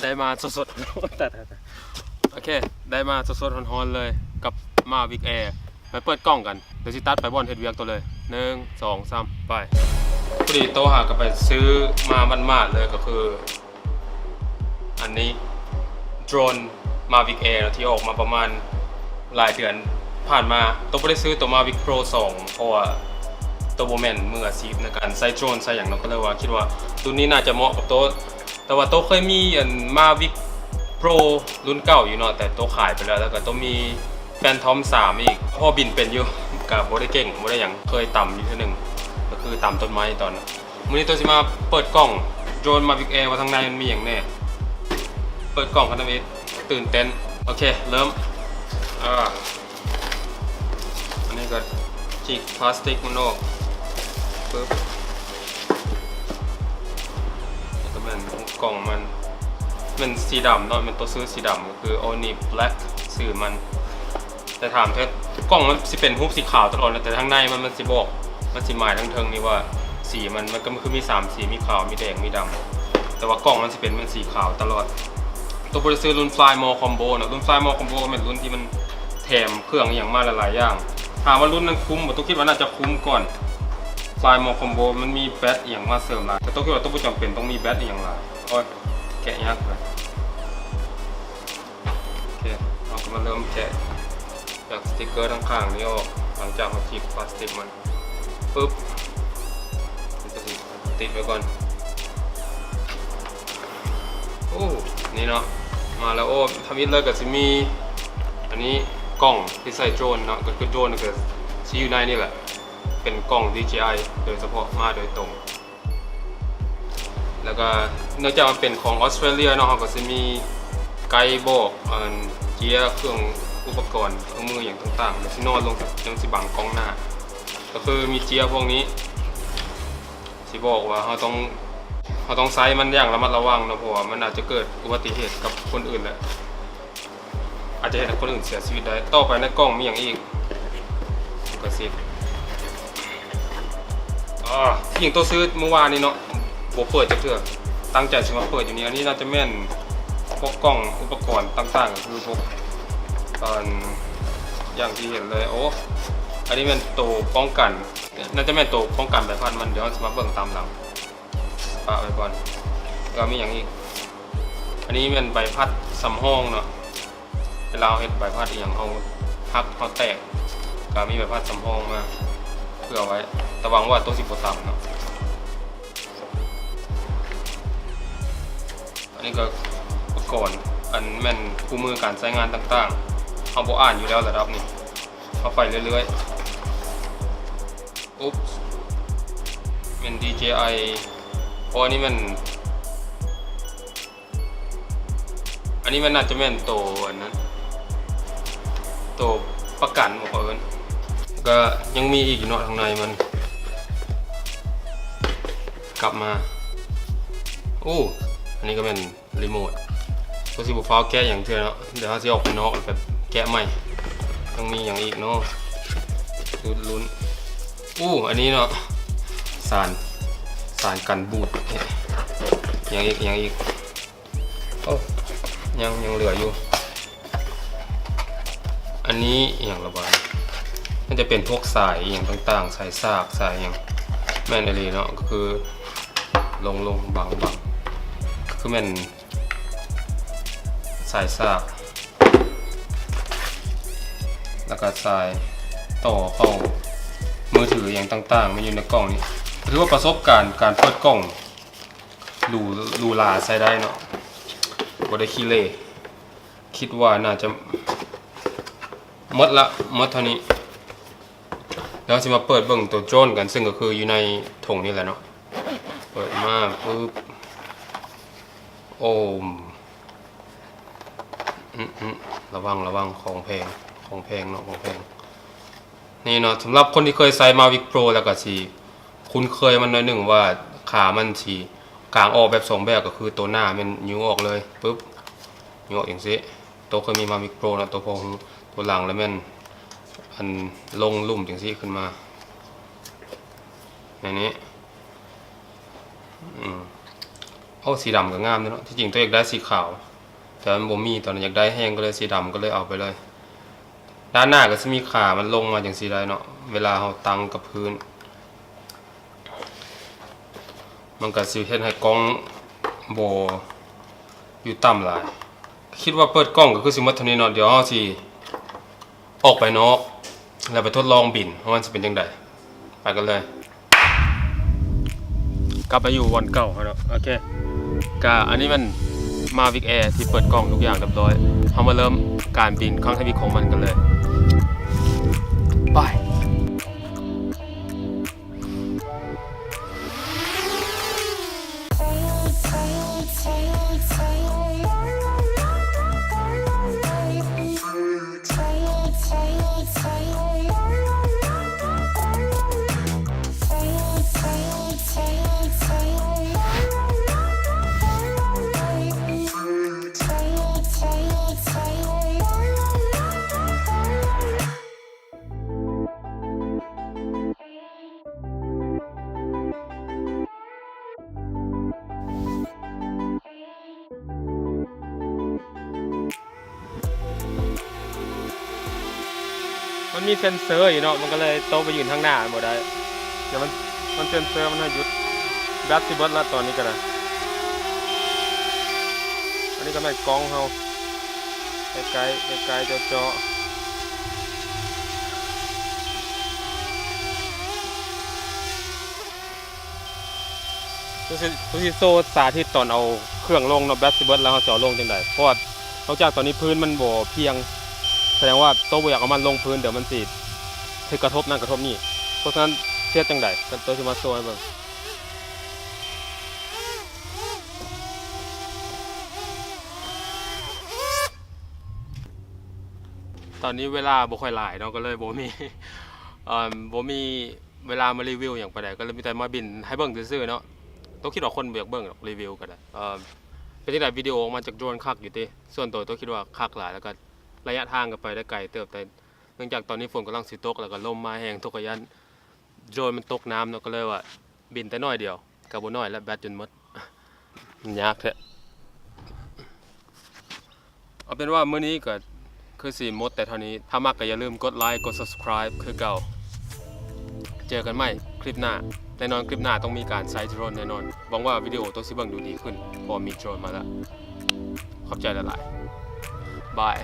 ໄດ້ມາສົດໆ ຕາຍໆໆ ໂອເຄ ໄດ້ມາສົດໆຮ້ອນໆເລີຍກັບ Mavic Air. ໄປເປີດກ່ອງກັນ ດຽວຊິຕັດໄປບ່ອນເຮັດວຽກໂຕເລີຍ. ໜຶ່ງ ສອງ ສາມ ໄປ. ພໍດີໂຕຫາກໍໄປຊື້ມາໝາດໆເລີຍ ກໍຄື ອັນນີ້ ໂດຣນ Mavic Air ເນາະ ທີ່ອອກມາປະມານຫຼາຍເດືອນຜ່ານມາ. ໂຕບໍ່ໄດ້ຊື້ໂຕ Mavic Pro ສອງ ເພາະວ່າໂຕບໍ່ແມ່ນມືອາຊີບໃນການໃຊ້ໂດຣນໃຊ້ຫຍັງເນາະ ກໍເລີຍວ່າຄິດວ່າລຸ້ນນີ້ໜ້າຈະເໝາະກັບໂຕ. ແຕ່ວ່າໂຕເຄີຍມີອັນ Mavic Pro ລຸ້ນເກົ່າຢູ່ເນາະ ແຕ່ໂຕຂາຍໄປແລ້ວ. ແລ້ວກໍໂຕມີ Phantom ສາມ ອີກ ພໍບິນເປັນຢູ່ ກໍບໍ່ໄດ້ເກັ່ງ ບໍ່ໄດ້ຫຍັງ ເຄີຍຕຳຢູ່ເທື່ອໜຶ່ງ ກໍຄືຕຳຕົ້ນໄມ້ຕອນນັ້ນ. ມື້ນີ້ໂຕຊິມາເປີດກ່ອງໂດຣນ Mavic Air ວ່າທາງໃນມັນມີຫຍັງແດ່. ເປີດກ່ອງກັນທຳອິດ ຕື່ນເຕັ້ນ. ໂອເຄ ເລີ່ມ. ອາ ອັນນີ້ກໍຈິກພລາສຕິກມັນອອກ ປຶບ. ນີ້ກໍແມ່ນກ່ອງມັນ ແມ່ນສີດຳເນາະ ແມ່ນໂຕຊື່ສີດຳ ກໍຄື Oni Black ຊື່ມັນ. ແຕ່ຖາມເທື່ອ ກ່ອງມັນຊິເປັນຮູບສີຂາວຕະຫຼອດ ແຕ່ທາງໃນມັນ ມັນຊິບອກ ມັນຊິໝາຍທາງເທິງນີ້ວ່າສີມັນ ມັນກໍຄືມີສາມສີ ມີຂາວ ມີແດງ ມີດຳ ແຕ່ວ່າກ່ອງມັນຊິເປັນ ມັນສີຂາວຕະຫຼອດ. ໂຕບໍ່ໄດ້ຊື້ລຸ້ນ Fly More Combo ເນາະ ລຸ້ນ Fly More Combo ກໍແມ່ນລຸ້ນທີ່ມັນແຖມເຄື່ອງອີ່ຫຍັງມາຫຼາຍໆຢ່າງ. ຖາມວ່າລຸ້ນນັ້ນຄຸ້ມບໍ່? ໂຕຄິດວ່າໜ້າຈະຄຸ້ມກ່ອນ Fly More Combo ມັນມີແບັດອີ່ຫຍັງມາເສີມຫຼາຍ ແຕ່ໂຕຄິດວ່າໂຕບໍ່ຈຳເປັນຕ້ອງມີແບັດອີ່ຫຍັງຫຼາຍ. ໂອ້ຍ ແກະຍາກເລີຍ. ໂອເຄ ເຮົາກໍມາເລີ່ມແກະຈາກສະຕິກເກີທາງຂ້າງນີ້ອອກ ຫຼັງຈາກເຮົາຈິກພລາສຕິກມັນ ປຶບ ມັນກໍຊິຕິດໄວ້ກ່ອນ. ໂອ້ ນີ້ເນາະ ມາແລ້ວ. ໂອ້ ທຳອິດເລີຍກໍຊິມີ ອັນນີ້ ກ່ອງທີ່ໃສ່ໂດຣນເນາະ ກໍຄືໂດຣນກໍຊິຢູ່ໃນນີ້ແຫຼະ ເປັນກ່ອງ DJI ໂດຍສະເພາະມາໂດຍຕົງ. ແລ້ວກໍເນື່ອງຈາກມັນເປັນຂອງອອສເຕຣເລຍເນາະ ເຮົາກໍຊິມີໄກບອກ ອັນ ເຈ້ຍ ເຄື່ອງອຸປະກອນ ເຄື່ອງມືຫຍັງຕ່າງໆ ແລ້ວຊິນອນລົງ ຈັ່ງຊິບັງກ້ອງໜ້າ ກໍຄືມີເຈ້ຍພວກນີ້ ຊິບອກວ່າເຮົາຕ້ອງ ເຮົາຕ້ອງໃຊ້ມັນຢ່າງລະມັດລະວັງເນາະ ເພາະວ່າມັນອາດຈະເກີດອຸບັດຕິເຫດກັບຄົນອື່ນແຫຼະ. ອາດຈະເຮັດໃຫ້ຄົນອື່ນເສຍຊີວິດໄດ້. ຕໍ່ໄປໃນກ່ອງມີຫຍັງອີກ? ກະຊິ ອາ ທີ່ຈິງໂຕຊື້ມື້ວານນີ້ເນາະ ບໍ່ເປີດຈັກເທື່ອ ຕັ້ງໃຈຊິມາເປີດຢູ່ນີ້. ອັນນີ້ໜ້າຈະແມ່ນພວກກ່ອງອຸປະກອນຕ່າງໆ ກໍຄືພວກ ອັນ ຢ່າງທີ່ເຫັນເລີຍ. ໂອ້ ອັນນີ້ແມ່ນໂຕປ້ອງກັນ ໜ້າຈະແມ່ນໂຕປ້ອງກັນໃບພັດມັນ. ດຽວເຮົາຊິມາເບິ່ງຕາມຫຼັງ. ປະໄວ້ກ່ອນ. ແລ້ວມີຫຍັງອີກ? ອັນນີ້ແມ່ນໃບພັດສຳຮອງເນາະ ເວລາເຮົາເຮັດໃບພັດອີ່ຫຍັງ ເຮົາຫັກ ເຮົາແຕກ ກໍມີໃບພັດສຳຮອງມາເພື່ອໄວ້ ແຕ່ຫວັງວ່າໂຕຊິບໍ່ຕຳເນາະ. ອັນນີ້ກໍອຸປະກອນ ອັນແມ່ນຄູ່ມືການໃຊ້ງານຕ່າງໆ ເຮົາບໍ່ອ່ານຢູ່ແລ້ວລະດັບນີ້. ເຮົາໄປເລື້ອຍໆ. ອຸບ ແມ່ນ ດີເຈໄອ ເພາະອັນນີ້ແມ່ນ ອັນນີ້ແມ່ນ ໜ້າຈະແມ່ນໂຕອັນນັ້ນ ໂຕປະກັນບໍ່ ເຂົາເອີ້ນ. ກໍຍັງມີອີກຢູ່ເນາະ ທາງໃນມັນ ກັບມາ. ໂອ້ ອັນນີ້ກໍແມ່ນ ຣີໂມດ. ກໍຊິບໍ່ຟ້າວແກະຫຍັງເທື່ອເນາະ ດຽວເຮົາຊິອອກໄປນອກແລ້ວກໍແກະໃໝ່. ຍັງມີຫຍັງອີກເນາະ? ລຸ້ນໆ. ອູ້ ອັນນີ້ເນາະ ສານ ສານກັນບູດ. ຫຍັງອີກ ຫຍັງອີກ? ໂອ້ ຍັງ ຍັງເຫຼືອຢູ່. ອັນນີ້ອີ່ຫຍັງລະບາດ? ມັນຈະເປັນພວກສາຍອີ່ຫຍັງຕ່າງໆ ສາຍສາກ ສາຍຫຍັງ. ແມ່ນອີ່ຫຼີເນາະ ກໍຄືລົງໆ ບັງໆ ກໍຄືແມ່ນ ສາຍສາກ ແລ້ວກໍສາຍຕໍ່ເຂົ້າມືຖືຫຍັງຕ່າງໆ ແມ່ນຢູ່ໃນກ່ອງນີ້. ຖືວ່າປະສົບການການເປີດກ່ອງຫຼູ ຫຼູຫຼາໃຊ້ໄດ້ເນາະ ບໍ່ໄດ້ຂີ້ເລ. ຄິດວ່າໜ້າຈະໝົດລະ ໝົດເທົ່ານີ້. ແລ້ວເຮົາຊິມາເປີດເບິ່ງໂຕໂດຣນກັນ ເຊິ່ງກໍຄືຢູ່ໃນຖົງນີ້ແຫຼະເນາະ. ເປີດມາປຶບ ໂອ້ມ ອືມ ອືມ ລະວັງ ລະວັງ ຂອງແພງ ຂອງແພງເນາະ ຂອງແພງ. ນີ້ເນາະ ສຳລັບຄົນທີ່ເຄີຍໃຊ້ Mavic Pro ແລ້ວກໍຊິຄຸ້ນເຄີຍມັນໜ້ອຍໜຶ່ງວ່າຂາມັນຊິກາງອອກແບບສອງແບບ ກໍຄືໂຕໜ້າແມ່ນຍູ້ອອກເລີຍ ປຶບ ຍູ້ອອກຈັ່ງຊີ້. ໂຕເຄີຍມີ Mavic Pro ເນາະ ໂຕພໍຮູ້. ໂຕຫຼັງລະແມ່ນອັນລົງລຸ່ມຈັ່ງຊີ້ຂຶ້ນມາ ແນວນີ້ ອືມ. ໂອ້ ສີດຳກໍງາມເດ້ເນາະ. ທີ່ຈິງຕົວຢາກໄດ້ສີຂາວ ແຕ່ມັນບໍ່ມີ ຕອນນັ້ນຢາກໄດ້ແຮງ ກໍເລີຍສີດຳ ກໍເລີຍເອົາໄປເລີຍ. ດ້ານໜ້າກໍຊິມີຂາມັນລົງມາຈັ່ງຊີ້ໄດ້ເນາະ ເວລາເຮົາຕັ້ງກັບພື້ນ. ມັນກໍຊິເຮັດໃຫ້ກ້ອງບໍ່ຢູ່ຕ່ຳຫຼາຍ. ຄິດວ່າເປີດກ້ອງກໍຄືຊິໝົດເທົ່ານີ້ເນາະ. ດຽວເຮົາຊິອອກໄປນອກ ແລ້ວໄປທົດລອງບິນວ່າມັນຊິເປັນຈັ່ງໃດ. ໄປກັນເລີຍ. ກັບມາຢູ່ບ່ອນເກົ່າເຮົາເນາະ. ໂອເຄ ກະອັນນີ້ມັນ Mavic Air ທີ່ເປີດກ້ອງທຸກຢ່າງຮຽບຮ້ອຍ. ເຮົາມາເລີ່ມການບິນຄັ້ງທຳອິດຂອງມັນກັນເລີຍ. ໄປ. ມັນມີເຊັນເຊີຢູ່ເນາະ ມັນກໍເລີຍໂຕະໄປຢືນທາງໜ້າບໍ່ໄດ້. ແລ້ວມັນ ມັນເຊັນເຊີມັນໃຫ້ຢຸດ. ແບັດຊິເບິດລະຕອນນີ້ກໍໄດ້. ອັນນີ້ກໍແມ່ນກ້ອງເຮົາ ໃກ້ໆ ໃກ້ໆ ເຈາະໆ. ຄືຊິ ຄືຊິໂຊສາທິດຕອນເອົາເຄື່ອງລົງເນາະ ແບັດຊິເບິດແລ້ວເຮົາຈະເອົາລົງຈັ່ງໃດ. ເພາະວ່ານອກຈາກຕອນນີ້ພື້ນມັນບໍ່ພຽງ ສະແດງວ່າໂຕບໍ່ຢາກເອົາມັນລົງພື້ນ ດຽວມັນຊິຖືກກະທົບນັ້ນກະທົບນີ້. ເພາະສະນັ້ນຊິເຮັດຈັ່ງໃດ ໂຕຊິມາໂຊໃຫ້ເບິ່ງ. ຕອນນີ້ເວລາບໍ່ຄ່ອຍຫຼາຍເນາະ ກໍເລີຍບໍ່ມີ ເອີ່ມ ບໍ່ມີເວລາມາຣີວິວຫຍັງປານໃດ ກໍເລີຍມີແຕ່ມາບິນໃຫ້ເບິ່ງຊື່ໆເນາະ. ໂຕຄິດວ່າຄົນບໍ່ຢາກເບິ່ງດອກ ຣີວິວກໍໄດ້. ເອີ່ມ ເປັນຈັ່ງໃດ ວິດີໂອອອກມາຈາກໂດຣນຄັກຢູ່ຕິ? ສ່ວນໂຕ ໂຕຄິດວ່າຄັກຫຼາຍ ແລ້ວກໍໄລຍະທາງກໍໄປໄດ້ໄກເຕີບ ແຕ່ເນື່ອງຈາກຕອນນີ້ຝົນກຳລັງຊິຕົກ ແລ້ວກໍລົມມາແຮງ ໂຕກໍຢ້ານໂດຣນມັນຕົກນ້ຳເນາະ ກໍເລີຍວ່າບິນແຕ່ໜ້ອຍດຽວ ກໍບໍ່ໜ້ອຍລະ ແບັດຈົນໝົດ. ມັນຍາກແທ້. ເອົາເປັນວ່າມື້ນີ້ກໍຄືຊິໝົດແຕ່ເທົ່ານີ້. ຖ້າມັກກໍຢ່າລືມກົດໄລ ກົດ Subscribe ຄືເກົ່າ. ເຈີກັນໃໝ່ຄລິບໜ້າ. ແນ່ນອນຄລິບໜ້າຕ້ອງມີການໃຊ້ໂດຣນແນ່ນອນ. ຫວັງວ່າວິດີໂອໂຕຊິເບິ່ງດູດີຂຶ້ນ ເພາະວ່າມີໂດຣນມາແລ້ວ. ຂອບໃຈຫຼາຍໆ. ບາຍ.